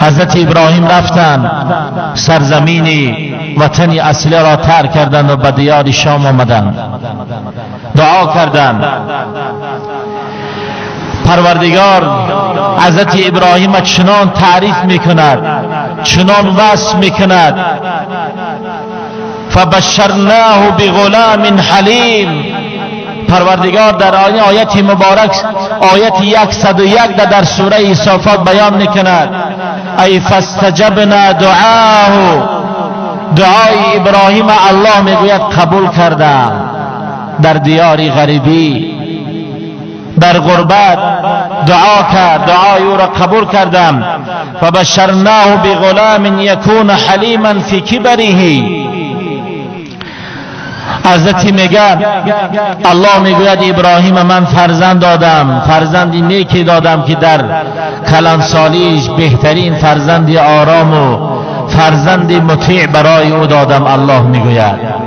حضرت ابراهیم رفتند، سرزمین وطن اصلی را ترک کردند و به دیار شام آمدند، دعا کردند. پروردگار حضرت ابراهیم چنان تعریف میکند، چنان وصف میکند: فبشرناه بغلام حلیم. پروردگار در آیت مبارک، آیت 101 در سوره صافات بیان میکند: ای فاستجبنا دعاه. دعای ابراهیم الله میگوید قبول کردم. در دیار غریبی، در غربت دعا کرد، دعای او را قبول کردم. فبشرناه بغلام یکون حلیما فی کبره. حضرت میگه، الله میگوید ابراهیم من فرزند دادم، فرزندی نیکی دادم که در کلانسالیش بهترین فرزندی آرام و فرزند مطیع برای او دادم. الله میگوید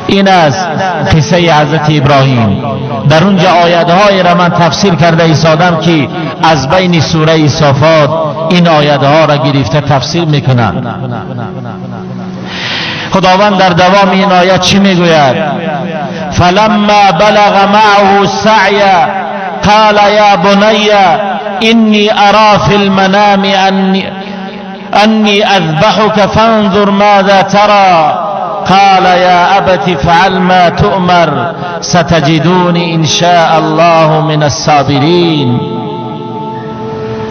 این است قصه حضرت ابراهیم. در اونجا آیتهای را من تفسیر کرده ایستادم که از بین سوره صافات این آیتها را گرفته تفسیر میکنند. خداوند در دوام این آیت چی میگوید؟ فلما بلغ معه السعی قال یا بنی انی ارى فی المنام انی اذبحك فانظر ماذا ترى قال یا ابت فعل ما تؤمر ستجدونی ان شاء الله من الصابرین.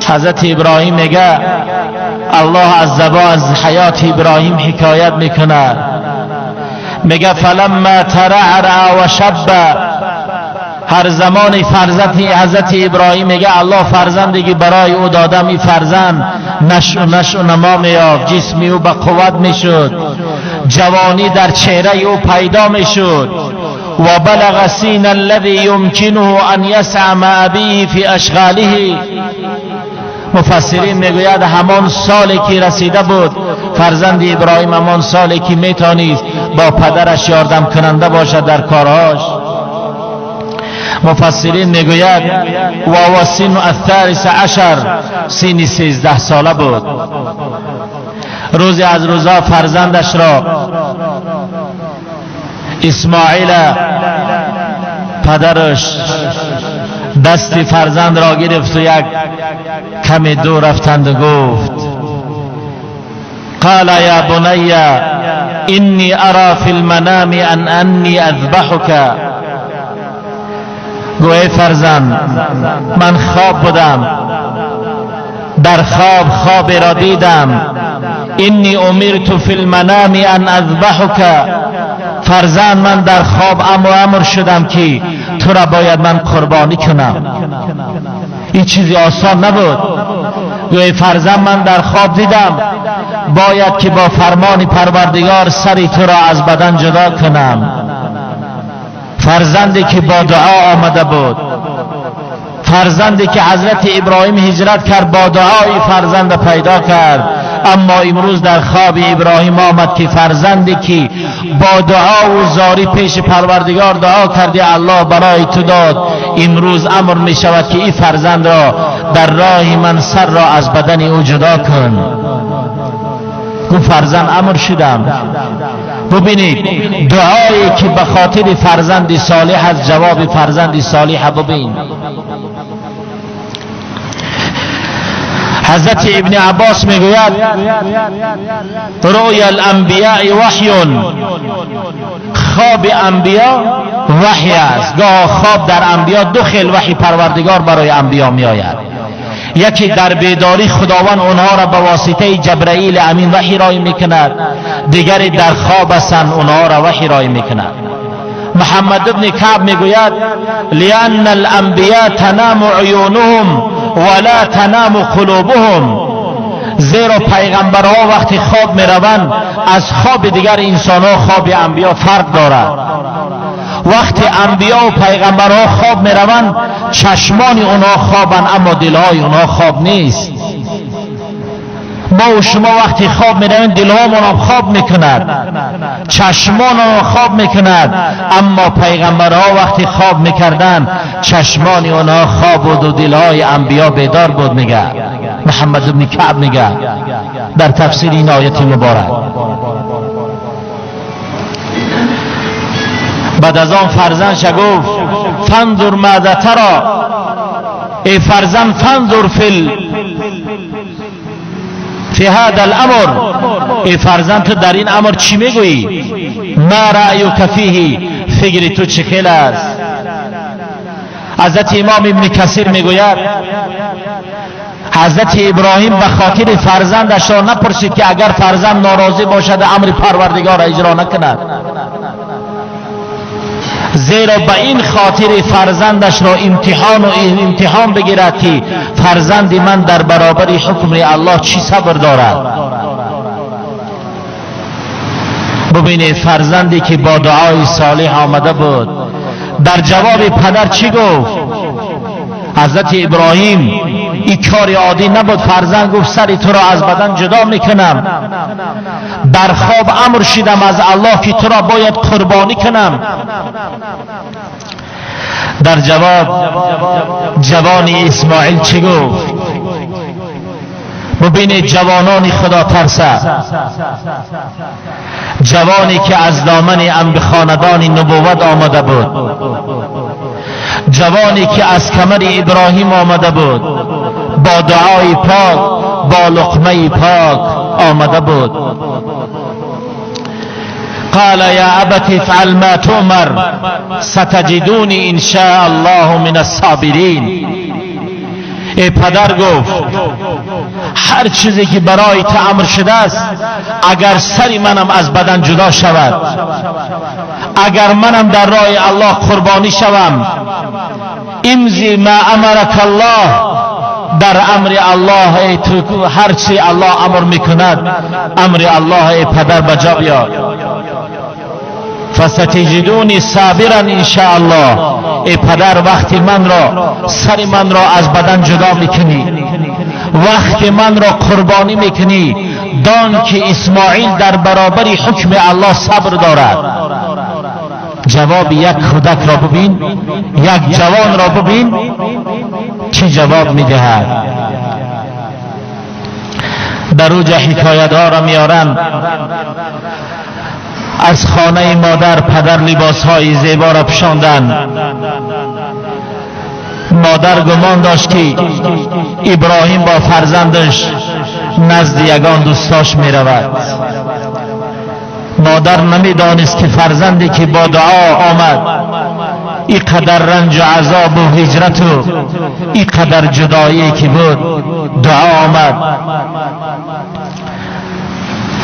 حضرت ابراهیم میگه، الله از زبان از حیات ابراهیم حکایت میکند، میگه فلما ترعرع و شب. هر زمان فرزند حضرت ابراهیم، میگه الله فرزندی که برای او دادم، این فرزند نشو و نما میافت، جسمی او به قوت میشد، جوانی در چهره او پیدا میشد. و بلغ سین الذي يمكنه ان يسعى مع ابيه في اشغاله. مفسرین میگوید همان سالی که رسیده بود فرزند ابراهیم، همان سالی که میتانست با پدرش یاردم کننده باشد در کارهاش. مفسرین میگوید و و سن الثالث عشر، سینی 13 ساله بود. روزی از روزا فرزندش را، اسماعیل، پدرش دست فرزند را گرفت و یک کمی دور رفتند و گفت: قال یا بنی انی ارى فی المنام انی اذبحك. گو ای فرزند، من خواب بودم، در خواب خواب را دیدم. انی امرت فی المنام ان اذبحك. فرزند، من در خواب امر شدم که تو را باید من قربانی کنم. این چیزی آسان نبود. گوی فرزند، من در خواب دیدم باید که با فرمان پروردگار سری تو را از بدن جدا کنم. فرزندی که با دعا آمده بود، فرزندی که حضرت ابراهیم هجرت کرد، با دعای فرزند پیدا کرد، اما امروز در خواب ابراهیم آمد که فرزندی که با دعا و زاری پیش پروردگار دعا کردی، الله برای تو داد، امروز امر می شود که این فرزند را در راه من سر را از بدن او جدا کن. گفت فرزند، امر شدم. ببینید، دعایی که به خاطر فرزند صالح از جواب فرزند صالح. ببین، حضرت ابن عباس میگوید: رؤیا الانبیاء وحی. خواب انبیا وحی است. گاه خواب در انبیا دو خیل وحی پروردگار برای انبیا می آید. یکی در بیداری خداوند اونها را به واسطه جبرائیل امین وحی رای میکند، دیگری در خواب هستند، اونها را وحی رای میکند. محمد ابن کعب میگوید: لأن الانبیاء تنام عیونهم ولا تنام قلوبهم. زیرا پیغمبرها وقتی خواب میروند، از خواب دیگر انسان ها خواب انبیا فرق دارد. وقتی انبیا و پیغمبرها خواب میروند، چشمان اونها خوابند اما دلهای اونها خواب نیست. ما و شما وقتی خواب میرویم، دلهامون هم خواب میکند، چشمان خواب میکند، اما پیغمبرها وقتی خواب میکردن، چشمان اونها خواب بود و دلهای انبیا بیدار بود. میگه محمد ابن کعب میگه در تفسیر این آیت مبارک. بعد از آن فرزندش گفت فانظر ماذا ترى، ای فرزند فانظر فی هذا الامر، ای فرزند تو در این امر چی میگویی؟ ما رأیک فیه، فکر تو چه خیل است؟ حضرت امام ابن کثیر میگوید حضرت ابراهیم به خاطر فرزندش را نپرسید که اگر فرزند ناراضی باشد امر پروردگار را اجرا نکند، زیرا به این خاطر فرزندش را امتحان بگیرد که فرزند من در برابر حکم الله چی صبر دارد. ببینید فرزندی که با دعای صالح آمده بود در جواب پدر چی گفت؟ حضرت ابراهیم این کار عادی نبود. فرزند گفت سر تو را از بدن جدا میکنم، در خواب امر شدم از الله که تو را باید قربانی کنم. در جواب جوان اسماعیل چی گفت؟ ببینید جوانان خدا ترسه، جوانی که از دامن انب خاندان نبوت آمده بود، جوانی که از کمر ابراهیم آمده بود، با دعای پاک، با لقمه پاک آمده بود. قال یا ابت افعل ما تؤمر ستجدونی ان شاء الله من الصابرین. ای پدر گفت هر چیزی که برای تو امر شده است، اگر سر منم از بدن جدا شود، اگر منم در راه الله قربانی شوم، امضی ما امرک الله، در امر الله ای تو هر چی الله امر میکند امر الله ای پدر بجا بیار. فستجدونی صابرا ان شاء الله. ای پدر وقتی من را سر من را از بدن جدا میکنی، وقتی من را قربانی میکنی، دان که اسماعیل در برابر حکم الله صبر دارد. جواب یک کودک را ببین، یک جوان را ببین چی جواب میدهد. در اوج حکایت ها را میارن از خانه مادر پدر لباس های زیبا را پوشاندن. مادر گمان داشت که ابراهیم با فرزندش نزد یگان دوستاش می رود. مادر نمیدانست که فرزندی که با دعا آمد اینقدر رنج و عذاب و هجرت و اینقدر جدایی که بود دعا آمد،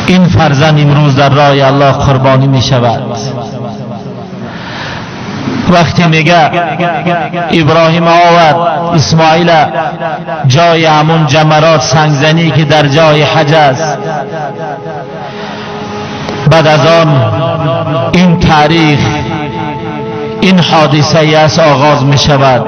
این فرزند امروز در راه الله قربانی می شود. وقتی میگه ابراهیم آورد اسماعیل جای همون جمرات سنگزنی که در جای حج است، بعد از آن این تاریخ این حادثه است آغاز می شود.